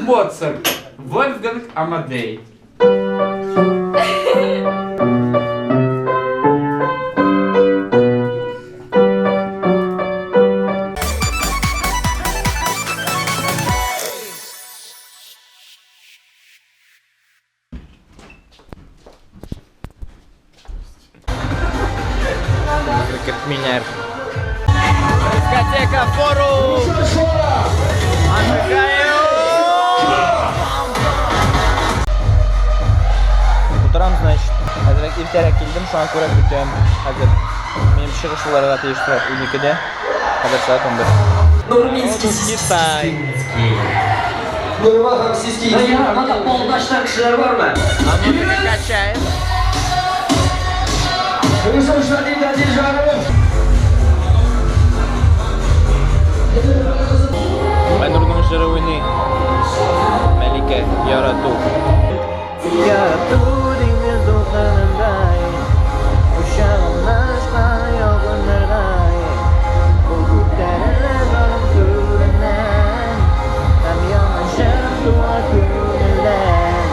Моцарт, Вольфганг Амадей. Кертмиләр. Дискотека форум! Отдыхаем! Утырам, значит. Әзрәк иртәрәк килдем, шуңа күрә көтәм. Хәзер минем чыгыш булырга тиеш сәгать 12-дә. Хәзер сәгать 11. Нурминский. Китай. Нурма һәм Сиски. Монда полдаштан кешеләр бармы? А музыка качает. Айнурның җыры уйный. Мәликә, ярату. Ярату диңгез дулкынындай, Кочагымнан очкан ялкыннардай, Ул күтәрелә җаным түреннән, Һәм яңа җырым туа күңелдән.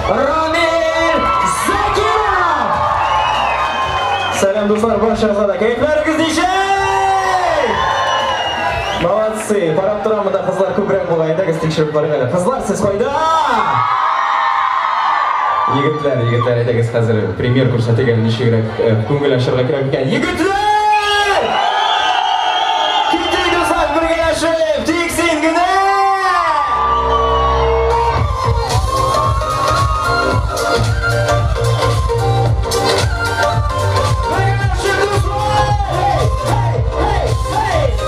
Рамил Закиров! Сәлам, дуслар, баршагызга да. Кәефләрегез ничек? Молодцы. Карап торам, монда кызлар күбрәк була. Әйдәгез тикшереп карыйк әле. Кызлар, сез кайда? Егетләр, егетләр, әйдәгез хәзер пример күрсәтик әле ничегрәк күңел ачарга кирәк икән. Егетләр! Китик, дуслар, бергәләшеп, тик син генә! Бергәләшеп, дуслар! Hey, hey, hey, hey!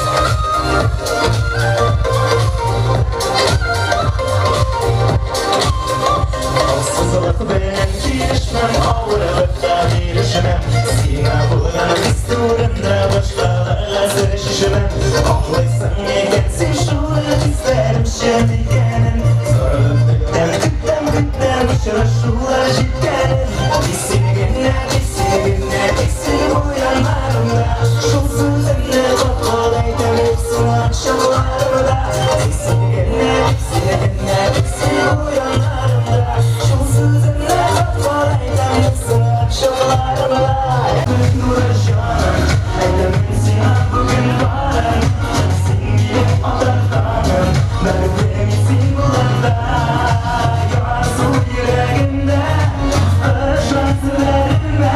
Алсызлык белән килешмәм, авырлыкка бирешмәм. Сиңа булган хис турында башкаларга сер чишмәм. Аңлыйсың микән син шуны хисләрем чын икәнен? Зарыгып көтәм, көтәм, көтәм очрашулар җиткәнен. Тик син генә, тик син генә, тик син уяннарымда. Шул сүземне кат-кат әйтәм соң ахшамларымда. Тик син генә, тик син генә, тик син уяннарымда. Шул сүземне кат-кат әйтәм соң ахшамларымда. Нуры җаным, әйтәм сиңа бүген барын. Син минем ататканым, бәхетле мин син булганда. Ярсу йөрәгемдә, ышан сүзләремә,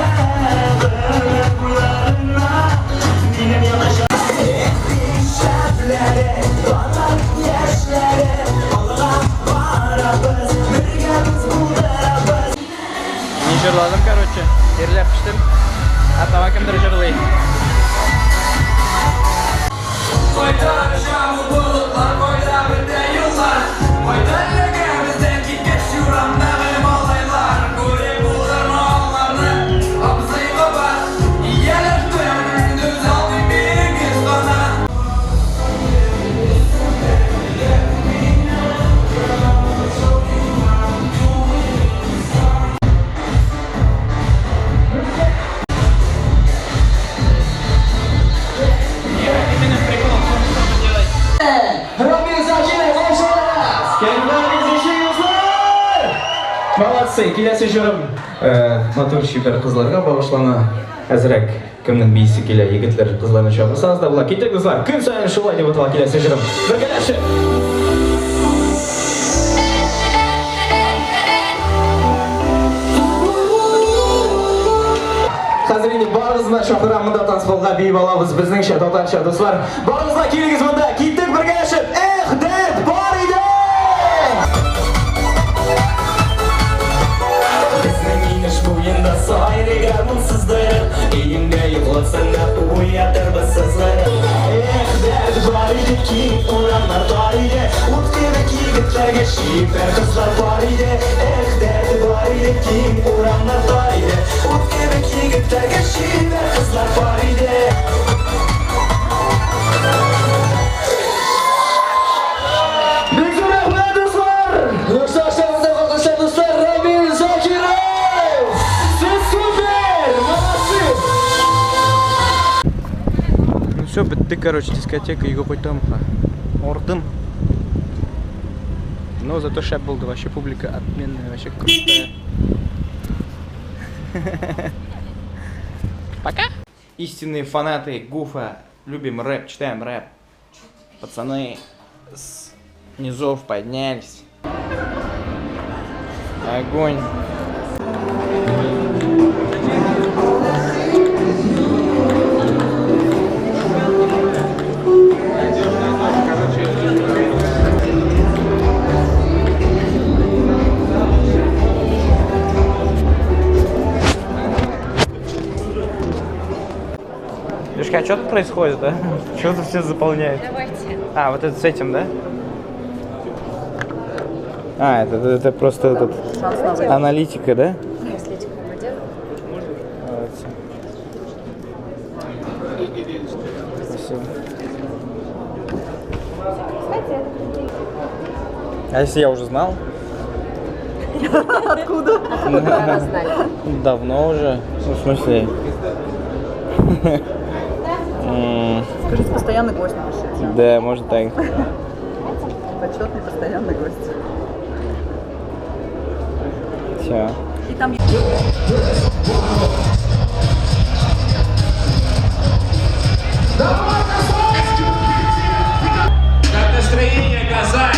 гомер буйларына минем яңа Шәпләре, татар яшьләре, алга барабыз, бергә без булдырабыз. Мин җырладым, короче. Тирләп пештем. Ә тагы кемдер җырлый. Кайда оча бу болытлар, кайда бетә юллар, кайда эләгә бездән киткәч урамдагы малайлар? Күреп булырмы аларны, абзый кабат? Ияләштем, түзә алмыйм мин йөз канат. Именно прикол в том, чтобы делать. Рамил Закиров, алкышларыгыз! Кәефләрегез ничек, дуслар? Молодцы, киләсе җырым матур чибәр кызларга багышлана. Әзрәк кемнең биисе килә, егетләр, кызларны чакырсагыз да була. Киттек, дуслар, көн саен шулай дип атала киләсе җырым. Бергәләшеп! Хәзер инде барыгызны да чакырам монда танцполга биеп алабыз безнеңчә татарча, дуслар. Барыгыз да килегез монда, киттек бергәләшеп. Эх, дәрт бар иде! Безнең инеш буенда сайрый гармун сыздырып, Өеңдә йоклатсаң да уятырбыз сызгырып. Эх, дәрт бар иде, киң урамнар тар иде, Ут кебек егетләргә чибәр кызлар бар иде. Эх, дәрт бар иде, киң урамнар тар иде, Ут кебек егетләргә чибәр кызлар бар иде. Бик зур рәхмәт, дуслар! Юкса акчагызда калгычлар, дуслар, Рамил Закиров! Сез супер! Молодцы! Ну все, бетте, короче, дискотека, өйгә кайтам. Ардым. Но зато шәп булды, вообще публика отменная, вообще крутая. Пока! Истинные фанаты Гуфа, любим рэп, читаем рэп. Пацаны с низов поднялись. Огонь. Лешка, а что тут происходит, а? Что тут все заполняют? Давайте. А, вот это с этим, да? А, это просто этот, аналитика, да? Браслетик надену. Молодцы. Спасибо. А если я уже знал? Откуда? Откуда знали? Давно уже. Ну, в смысле? Скажите, постоянный гость напишите. Да, может так. Почетный постоянный гость. Все. И там... Как настроение, Казань?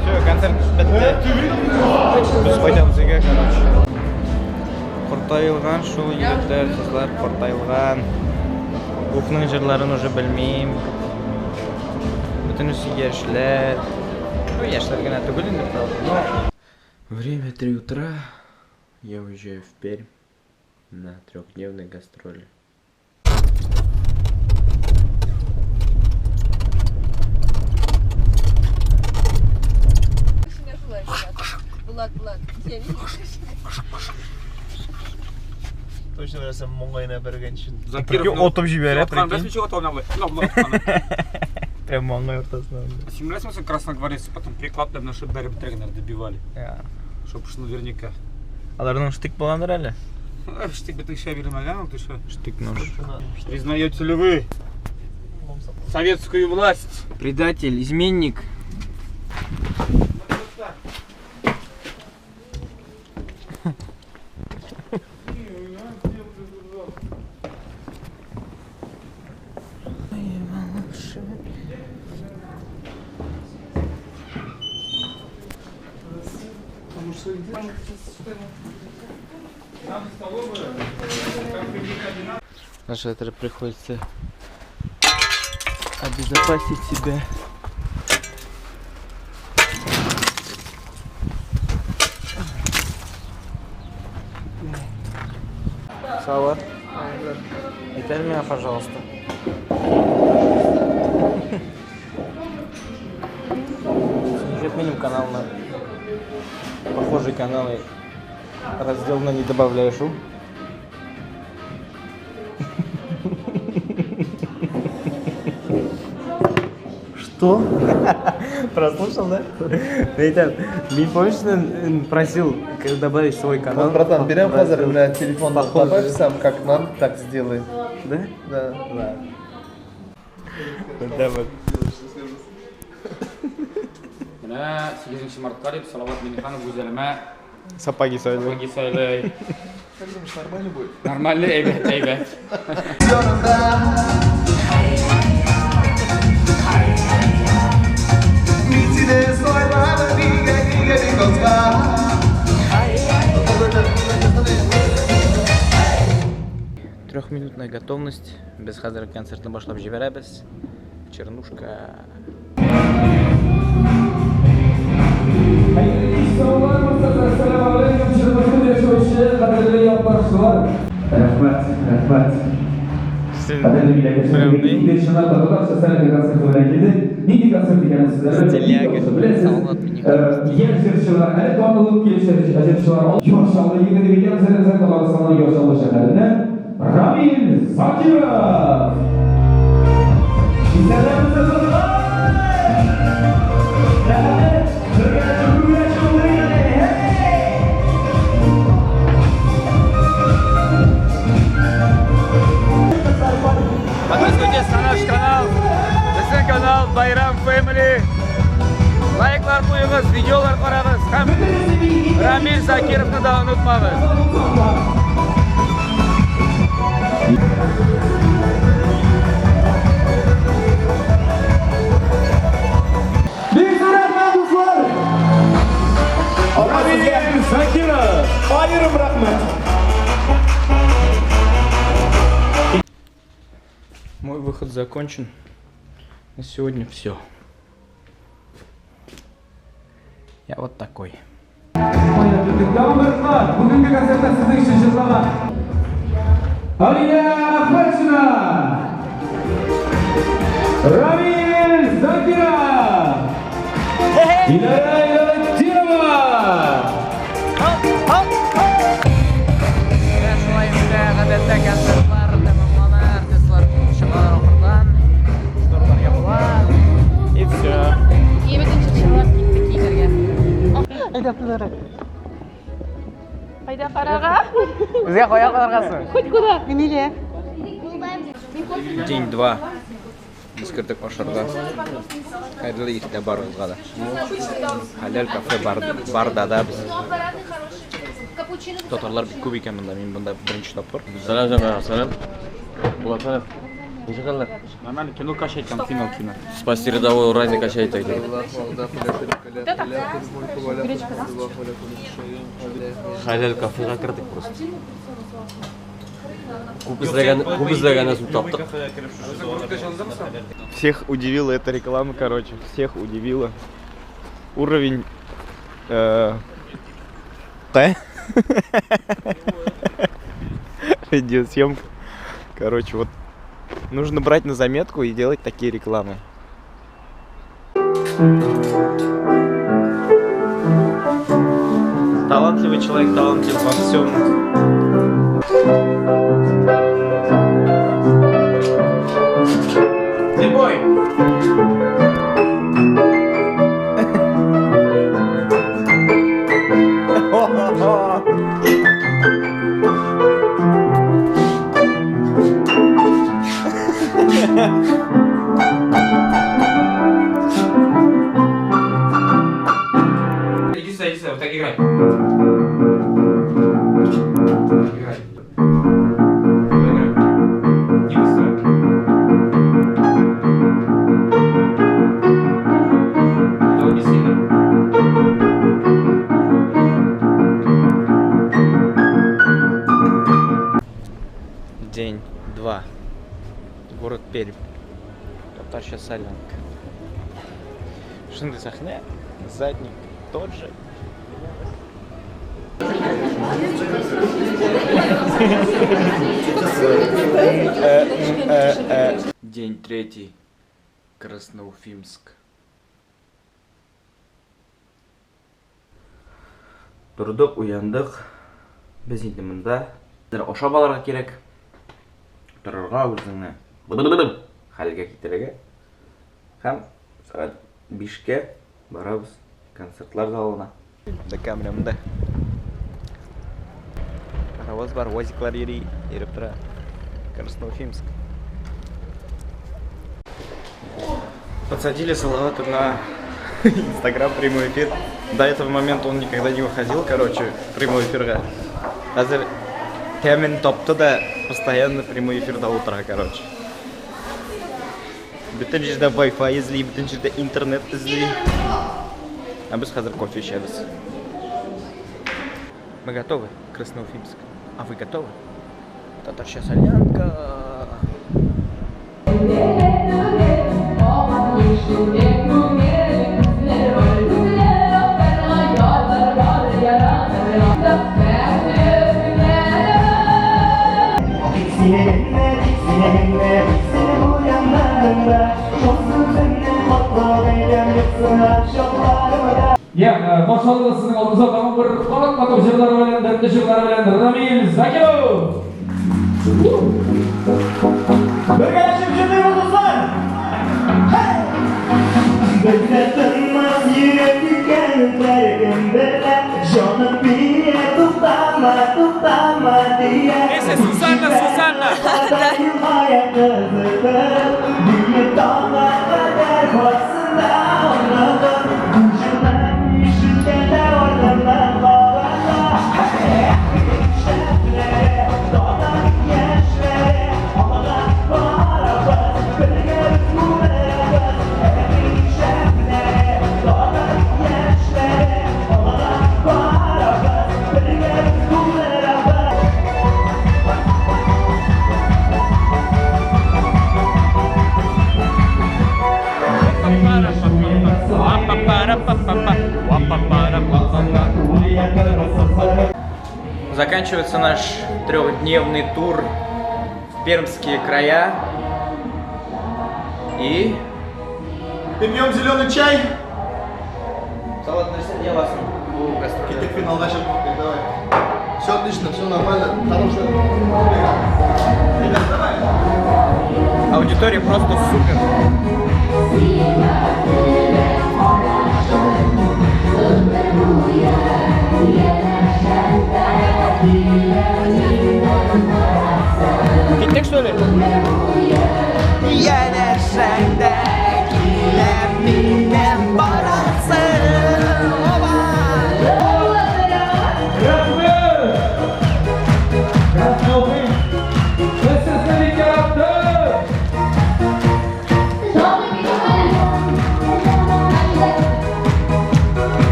Все, концерт бітті. Без кайтабыз өйгә, короче. Картайылган шул егетләр, кызлар картайылган. Гуфның җырларын уже белмим. Бөтенесе яшьләр. Ну, яшьләр генә түгел инде, правда, но... Время 3 утра. Я уезжаю в Пермь на трехдневной гастроли. Булат, Булат, я видел. Точно беләсең, маңгаена бәргәнче. Прикинь, отып җибәрә, прикинь. Ничего там, Прям маңгай уртасына. Син беләсеңме, красногвардейцы потом приклад белән шул бәреп бетергәннәр, добивали. Чтоб уж наверняка. Аларның штык булгандыр әле. Штык бит эшә бирелмәгән ул төшә. Штык нож. Признаете ли вы советскую власть? Предатель, изменник. Наша это приходится обезопасить себя. Салат. Это меня, пожалуйста. Отменим канал на похожие каналы. Раздел на не добавляю шум. Что? Прослушал, да? Витя, мне помнишь, он просил добавить свой канал? Вот, братан, берем хазар, бля, телефон, добавь сам, как надо, так сделай. Да? Да. Да. Да, вот. Менә 8 мартка дип Салават Миңнеханов Гүзәлемә Сапоги сайлый. сапоги сайлый. Как думаешь, нормально будет? Нормально, әйбәт, әйбәт. Трехминутная готовность. Без хәзер концертны башлап җибәрәбез. Чернушка. Рәхмәт, рәхмәт. Кадерле милләттәшләр, инде чынлап та татарча сәләмә концерты белән килдек. Нинди концерт икәнен сез әлбәттә Стиляга, бик яхшы беләсез. Салават Миңнеханов. Яшь җырчылар, әле танылып килүче җырчылар Яр Чаллы егете Вильям Сәләмзән Татарстанның Яр Чаллы шәһәреннән. Рамил Закиров! Исәннәрмесез, дуслар! Рәхмәт! Бергә күңел ачу Hey! Подписывайтесь на наш канал. Безнең канал Байрам Family. Лайклар куегыз, видеолар карагыз һәм Рамил Закировны да онытмагыз. Бик зур рәхмәт, дуслар! Рамил Закиров! Аерым рәхмәт! Мой выход закончен. На сегодня все. Я вот такой. Бүгенге концертта сезнең өчен җырлаган Алинә Әхмәтшина, Рамил Закиров, Диләрә Илалетдинова. Менә шулай инде гадәттә концертлар тәмамлана, артистлар чыгалар ахырдан, шторлар ябыла. И все. И бөтен чыршылар китте киенергә. Әйдә кызлар. Кайда карарга? Безгә кая караргасың? Хоть куда? Эмилия. День два. Без кердек ашарга. Хәерле иртә барыгызга да. Хәләл кафе бар, барда да без. Татарлар бик күп икән монда. Мин монда беренче тапкыр. Сәлам, җәмәгать, сәлам. Булат, сәлам. Ничек хәлләр? Нормально, кино качать там, кино, кино. Спасти рядового Райана качает так. Хәләл кафега кердек просто. Күп эзләгән, күп эзләгәннән соң таптык. Всех удивила эта реклама, короче. Всех удивила. Уровень... Т. Видеосъемка. Короче, вот нужно брать на заметку и делать такие рекламы. Талантливый человек, талантлив во всем. Слепой! Иди сюда, иди сюда, вот так играй. Играй. Давай, играй. Не быстро. Давай не сильно. День два. Город Пермь. Татарча солянка. Шундый сәхнә, задник тот же. День третий. Красноуфимск. Тордык, уяндык. Без инде монда. Хәзер ашап алырга кирәк. Торырга үзеңне хәлгә китерергә. Һәм сәгать 5-кә барабыз концертлар залына. Да камера монда. Паровоз бар, УАЗиклар йөри, йөреп тора. Красноуфимск. Подсадили Салавата на Инстаграм прямой эфир. До этого момента он никогда не выходил, короче, прямой эфирга. Хәзер тәмен тапты да постоянно прямой эфир до утра, короче. Бөтен җирдә Wi-Fi эзли, бөтен җирдә интернет эзли. А без хәзер кофе эчәбез. Мы готовы, Красноуфимск. А вы готовы? Татарча солянка. Я, каршы алыгыз сезнең алдыгызда тагын бер кат матур җырлары белән, дәртле җырлары белән Рамил Закиров! Бергәләшеп җырлыйбыз, дуслар! Бездә тынмас йөрәк икәнен һәркем белә. Җаным бия, туктама, туктама дия. Песня «Сусанна, Сусанна». Елмая кызыктырып, бию таңга кадәр барсын да онытып. Бу җырны ишеткәндә артыннан кабатла. Шәпләре, татар яшьләре, алга барабыз, бергә без булырбыз. Шәпләре, татар яшьләре, алга барабыз, бергә без булырбыз. Заканчивается наш трехдневный тур в пермские края. И... И пьем зеленый чай. Салат нәрсә аласың? Бу гастрольдә. Киттек финалга чыгып, давай. Все отлично, все нормально. Хорошая. Ребят, давай. Аудитория просто супер. Киттек, что ли? Янәшәңдә киләм минем барасың. Оба! Рәхмәт! Рәхмәт! Без сезне бик яраттык!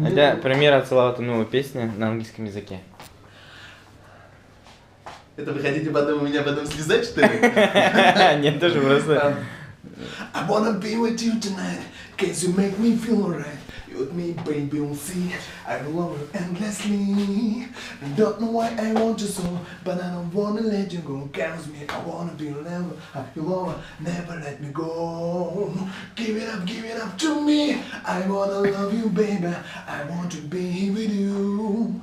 Хотя премьера Салавата новая песня на английском языке. Это вы хотите потом у меня потом слезать, что ли? Нет, тоже просто. I wanna be with you tonight, cause you make me feel alright. You with me, baby, we'll see. I will love you endlessly. Don't know why I want you so, but I don't wanna let you go. Cause me, I wanna be your lover, your lover, never let me go. Give it up to me. I wanna love you, baby. I want to be with you.